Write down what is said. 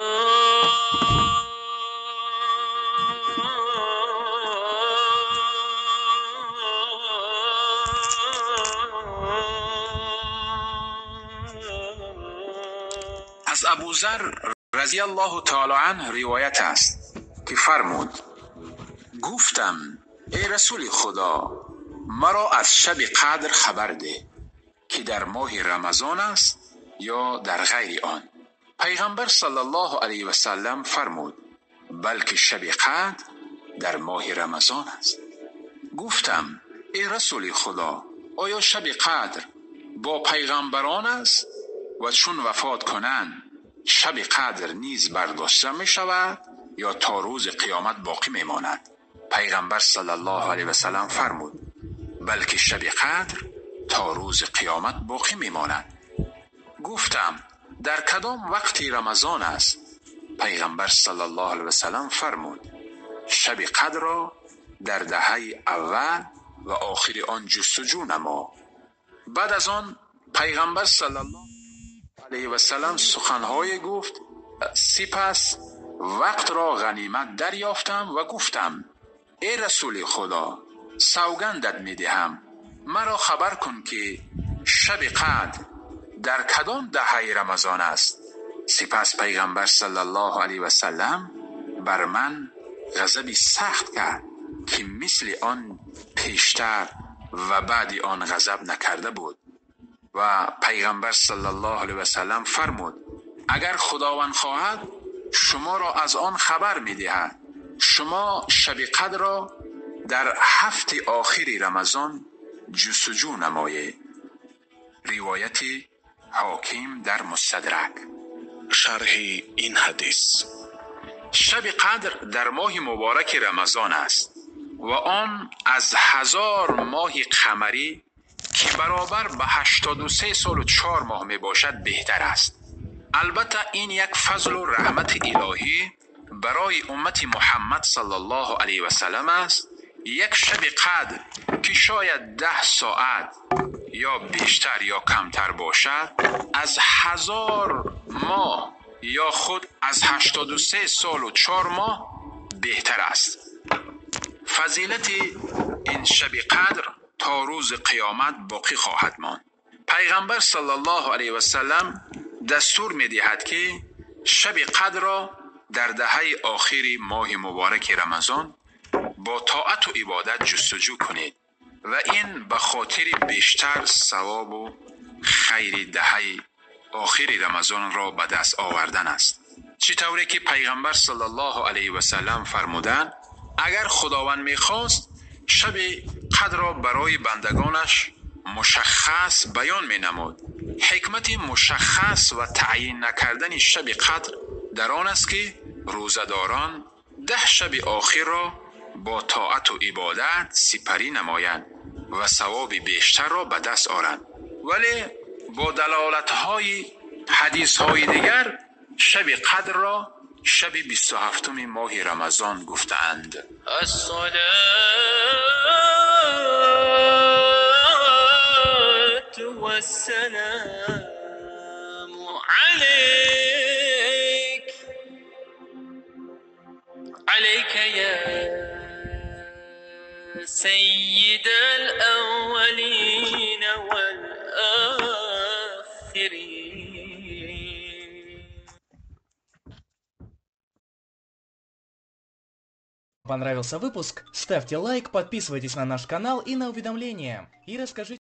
Аз Абузар разияллоҳу таъоло анҳу ривоят аст, ки фармуд: гуфтам: эй Расули Худо, маро аз шаби қадр хабар деҳ, ки дар моҳи Рамазон аст ё дар ғайри он. Пайғамбар саллаллоҳу алайҳи васаллам фармуд: балки шаби қадр дар моҳи Рамазон аст. Гуфтам: эй Расули Худо, оё шаби қадр бо пайғамбарон аст ва чун вафот кунанд шаби қадр низ бардошта мешавад ё то рӯзи қиёмат боқӣ мемонад? Пайғамбар саллаллоҳу алайҳи васаллам фармуд: балки шаби қадр то рӯзи қиёмат боқӣ мемонад. Гуфтам: дар кадом вақти Рамазон аст? Пайғамбар саллаллоҳу алайҳи васаллам фармуд: шаби қадрро дар даҳаи аввал ва охири он ҷустуҷӯ намо. Баъд аз он Пайғамбар саллаллоҳу алайҳи васаллам суханҳое гуфт. Сипас вақтро ғанимат дарёфтам ва гуфтам: эй Расули Худо, савгандат медиҳам, маро хабар кун, ки шаби қадр дар кадом даҳаи Рамазон аст. Сипас Пайғамбар саллаллоҳу алайҳи васаллам бар ман ғазаби сахт кард, ки мисли он пештар ва баъди он ғазаб накарда буд. Ва Пайғамбар саллаллоҳу алайҳи васаллам фармуд: агар Худованд хоҳад, шуморо аз он хабар медиҳад. Шумо шаби қадрро дар ҳафти охири Рамазон ҷустуҷӯ намоед. Ривояти Ҳоким дар Мустадрак. Шарҳи ин ҳадис. Шаби қадр дар моҳи мубораки Рамазон аст ва он аз 1000 моҳи қамарӣ, ки баробар ба 83 солу 4 моҳ мебошад, беҳтар аст. Албатта ин як фазлу раҳмати илоҳӣ барои уммати Муҳаммад саллаллоҳу алайҳи васаллам аст. Як шаби қадр, ки шояд 10 соат ё бештар ё камтар бошад, аз 1000 моҳ ё худ аз 83 солу 4 моҳ беҳтар аст. Фазилати ин шаби қадр то рӯзи қиёмат боқӣ хоҳад монд. Пайғамбар саллаллоҳу алайҳи васаллам дастур медиҳад, ки шаби қадрро дар даҳаи охири моҳи мубораки Рамазон бо тоату ибодат ҷустуҷӯ кунед ва ин ба хотири бештар савобу хайри даҳаи охири Рамазонро ба даст овардан аст. Чӣ тавре ки Пайғамбар саллаллоҳу алайҳи васаллам фармуданд: агар Худованд мехост, шаби қадрро барои бандагонаш мушаххас баён менамуд. Ҳикмати мушаххас ва таъйин накардани шаби қадр дар он аст, ки рӯзадорон 10 шаби охирро бо тоату ибодат сипарӣ намоянд ва савоби бештарро ба даст оранд. Вале бо далолатҳои ҳадисҳои дигар шаби қадрро шаби 27 моҳи Рамазон гуфтаанд. الصلاة والسلام عليك عليك يا سيد الأولين والآخرين. Понравился выпуск? Ставьте лайк, подписывайтесь на наш канал и на уведомления. И расскажите